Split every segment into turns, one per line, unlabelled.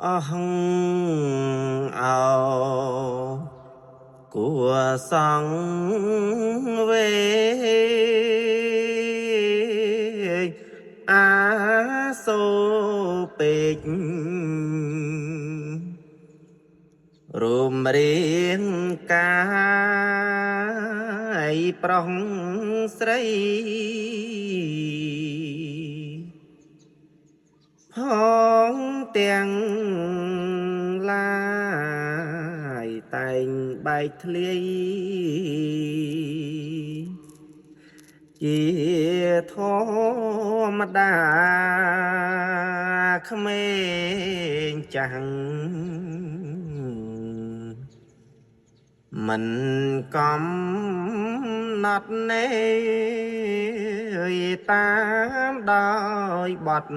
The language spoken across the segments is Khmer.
អស់អោគួសងវេអាសូពេក រួមរៀងកាយប្រុសស្រីផងទាំងឡាយ តែងបែកធ្លាយជាធម្មតា ក្មេងចាំងមិនកំណត់នេតាមដោយបត់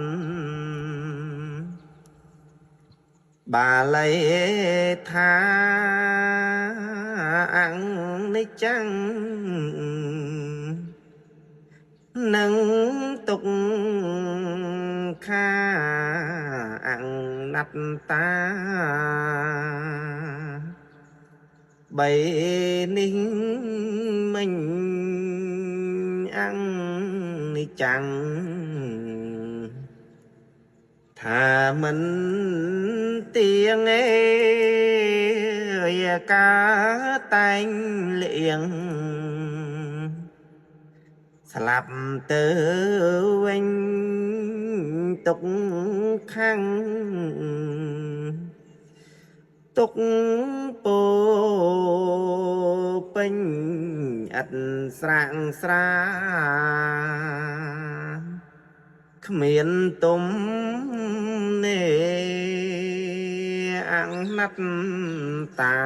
បាលីថា អនិច្ចំ និងទុក្ខាអនត្តា បីនេះមិញ អនិច្ចំថាមិនទៀង ឯកាតែងលៀងស្លាប់ទៅវិញ ទុកខាងទុកពោពេញ ឥតស្រាងស្រា គ្មានទុំនេអនត្តា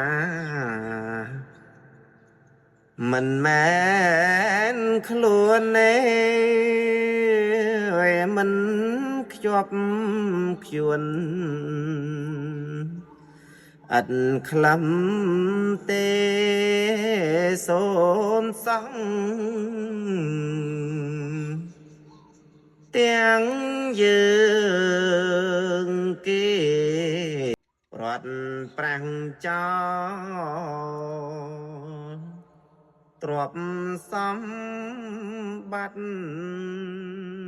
មិនមែនខ្លួនទេ មិនខ្ជាប់ខ្ជួន ឥតក្លំទេ សូនសងទាំងយើងគេរត់ប្រាំងចោលទ្រពសម្បត្តិ